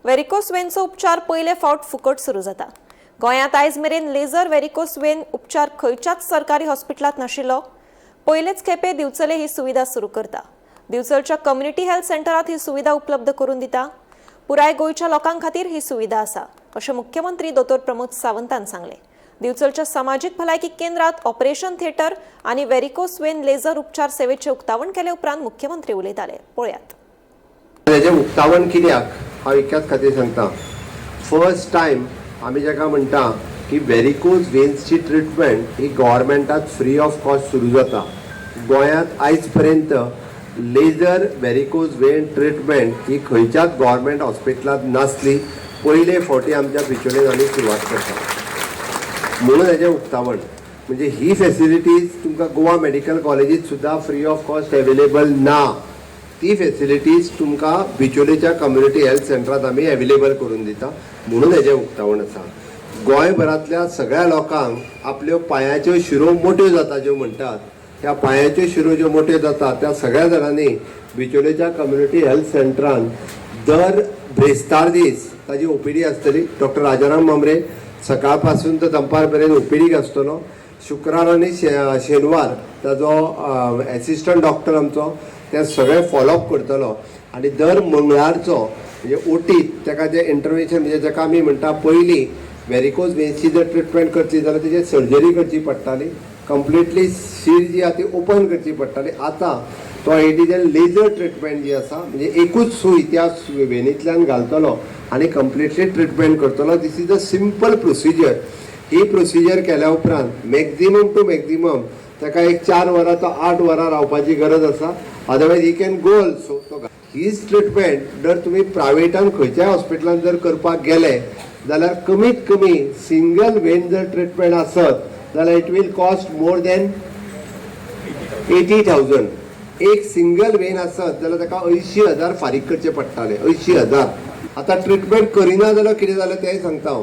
Varicose वेनचो उपचार पयले फावट फुकट सुरू जाता. गोंयांत आयज मेरेन लेझर वेरिकोस वेन उपचार खंयच्याच सरकारी हॉस्पिटलांत नाशिल्लो. पयलेच खेपे दिवचले ही सुविधा सुरू करता. दिवचलच्या कम्युनिटी हेल्थ सेंटरात ही सुविधा उपलब्ध करून दिता. पुराय गोंयच्या लोकां खातीर ही सुविधा आसा, अशें मुख्यमंत्री दोतोर प्रमोद सावंतान सांगलें. दिवचलच्या समाजीक भलायकी केंद्रात ऑपरेशन थिएटर आनी वेरिकोस वेन लेझर उपचार सेवेचें उक्तावण केले उपरांत मुख्यमंत्री उलयताले. पळयात. हेजें उक्तावण कित्याक, हांव इतक्याच खातीर सांगता. फर्स्ट टायम आमी जाका म्हणटा की वेरिकोज वेन्सची ट्रिटमेंट ही गव्हर्मेंटात फ्री ऑफ कॉस्ट सुरू जाता. गोंयांत आयज पर्यंत लेझर वेरिकोज वेन ट्रिटमेंट ही खंयच्याच गव्हर्मेंट हॉस्पिटलांत नासली. पयले फावटी आमच्या बिचोलेन आमी सुरवात करता म्हणून हेजें उक्तावण. म्हणजे ही फेसिलिटीज तुमकां गोवा मेडिकल कॉलेजीत सुद्दां फ्री ऑफ कॉस्ट अवेलेबल ना. ती फेसिलिटीज तुमकां बिचोलेच्या कम्युनिटी हेल्थ सेंटरात आमी अवेलेबल करून दिता म्हणून हेजें उक्तावण आसा. गोंयभरांतल्या सगळ्या लोकांक आपल्यो पांयाच्यो शिरो मोट्यो जाता ज्यो म्हणटात, त्या पांयाच्यो शिरो ज्यो मोट्यो जाता त्या सगळ्या जाणांनी बिचोलेच्या कम्युनिटी हेल्थ सेंटरान दर ब्रेस्तार दीस ताजी ओपीडी आसतली. डॉक्टर राजाराम मामरे सकाळ पासून तर दनपार मेरेन ओपीडीक आसतलो. शुक्रार आनी शेनवार ताजो एसिस्टंट डॉक्टर आमचो ते सगळें फॉलोअप करतलो आनी दर मंगळारचो म्हणजे ओटीत ताका जें इंटरवेन्शन, म्हणजे जाका आमी म्हणटा पयलीं वेरिकोज वेन्सची जर ट्रिटमेंट करतली जाल्यार तेजेर सर्जरी करची पडटाली, कंप्लिटली शीर जी आहा ती ओपन करची पडटाली. आतां तो it is a laser treatment जी आसा, म्हणजे एकूच सूय त्या वेनींतल्यान घालतलो आनी कंप्लिटली ट्रिटमेंट करतलो. This is a simple procedure. He procedure केल्या उपरांत मॅक्झिमम टू मॅक्झिमम ताका एक 4 वरां तो 8 वरां रावपाची गरज आसा. Otherwise he can go also. तो हीच ट्रिटमेंट जर तुमी प्रायवेटान खंयच्याय हॉस्पिटलान जर करपाक गेले जाल्यार कमीत कमी सिंगल वेन जर ट्रिटमेंट आसत जाल्यार it will cost more than 80,000. एक सिंगल वेन आसत जाल्यार ताका 80,000 फारीक करचे पडटाले, 80,000. आतां ट्रिटमेंट करिना जाल्यार कितें जालें तेंय सांगता हांव.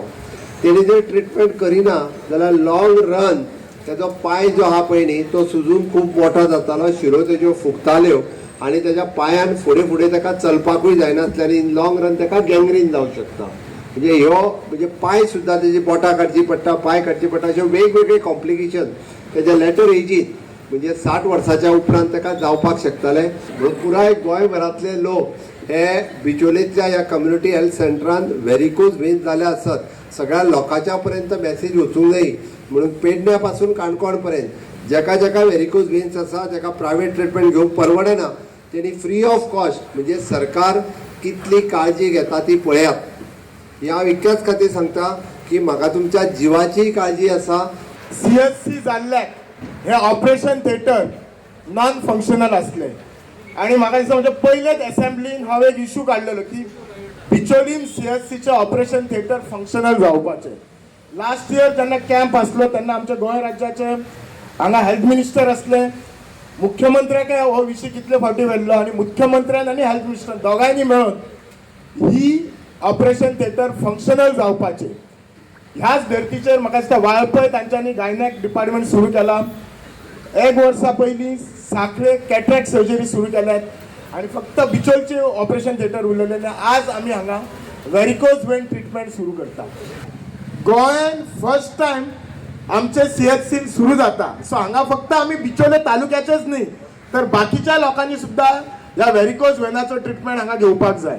तेणी जर ट्रिटमेंट करिना जाल्यार लॉंग रन तेजो पांय जो आहा पळय न्ही, तो सुजून खूब मोठो जातालो, शिरो तेज्यो फुगताल्यो आनी तेज्या पांयान फुडें फुडें ताका चलपाकूय जायनासलें आनी इन लॉंग रन ताका गँग्रीन जावंक शकता. म्हणजे ह्यो म्हणजे पांय सुद्दां तेजी बोटां काडची पडटा, पांय काडचे पडटा, अश्यो वेगवेगळे कॉम्प्लिकेशन तेज्या लेटर एजीत म्हणजे 60 वर्साच्या उपरांत ताका जावपाक शकताले. म्हणून पुराय गोंयभरांतले लोक हे बिचोलेंतल्या ह्या कम्युनिटी हेल्थ सेंटरान वेरिकोज वेन जाले आसत, सगळ्या लोकांच्या पर्यंत मॅसेज वचूंक जाय म्हणून पेडण्या पासून काणकोण पर्यंत जेका जेका वेरिकोज वेन्स आसा, जेका प्रायवेट ट्रिटमेंट घेवंक परवडना, तेणी फ्री ऑफ कॉस्ट. म्हणजे सरकार कितली काळजी घेता ती पळयात. ही हांव इतक्याच खातीर सांगता की म्हाका तुमच्या जिवाचीय काळजी आसा. सीएचसी जाल्ल्याक हे ऑपरेशन थिएटर नॉन फंक्शनल आसले आणि म्हाका दिसता म्हणजे पयलेच असेंब्लीन हांव एक इशू काडलेलो की बिचोलीम सीएचसीचे ऑपरेशन थिएटर फंक्शनल जावपाचें. लास्ट इयर जेन्ना कॅम्प आसलो तेन्ना आमच्या गोंय राज्याचे हांगा हेल्थ मिनिस्टर आसले. मुख्यमंत्र्याक हो विशय कितले फावटी व्हेल्लो आनी मुख्यमंत्र्यान आनी हेल्थ मिनिस्टर दोगांयनी मेळून ही ऑपरेशन थिएटर फंक्शनल जावपाचें. ह्याच धर्तीचेर म्हाका दिसता वाळपय तांच्यांनी गायनॅक डिपार्टमेंट सुरू केला. एक वर्सा पयलीं साखळे कॅट्रॅक्ट सर्जरी सुरू केल्यात आनी फक्त बिचोलचे ऑपरेशन थिएटर उरलेलें. आज आमी हांगा वेरिकोज वेन ट्रिटमेंट सुरू करता. गोंयान फर्स्ट टायम आमचे सीएचसीन सुरू जाता. सो हांगा फक्त आमी बिचोले तालुक्याचेच न्ही तर बाकीच्या लोकांनी सुद्दां ह्या वेरिकोज वेनाचो ट्रिटमेंट हांगा घेवपाक जाय.